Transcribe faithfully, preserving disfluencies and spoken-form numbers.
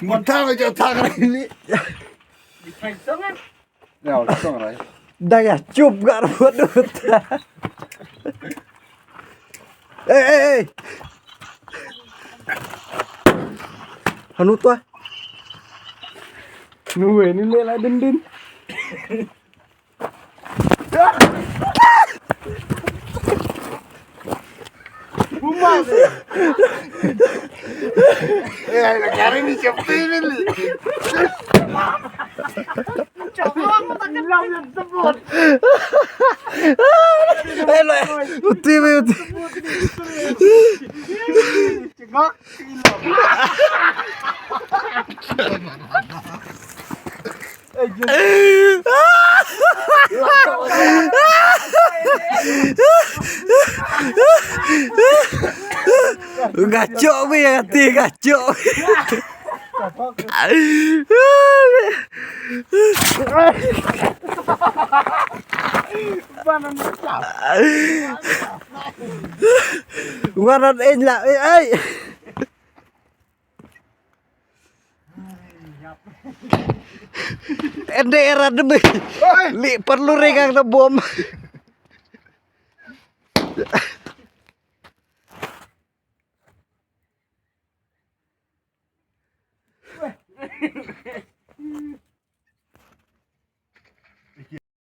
Mata ko jo thang ni. Ya, song rai. Da ya chup gar buat dut. Eh, eh, eh. Hanu tu ah. Nuwe ni le la din din. Eh, la kari ni cepi ni li. Eh, lo, uti, uti. Gachok bi ya ti gachok. Warat ej la ej. Ende era demi. Li perlu regang na bom.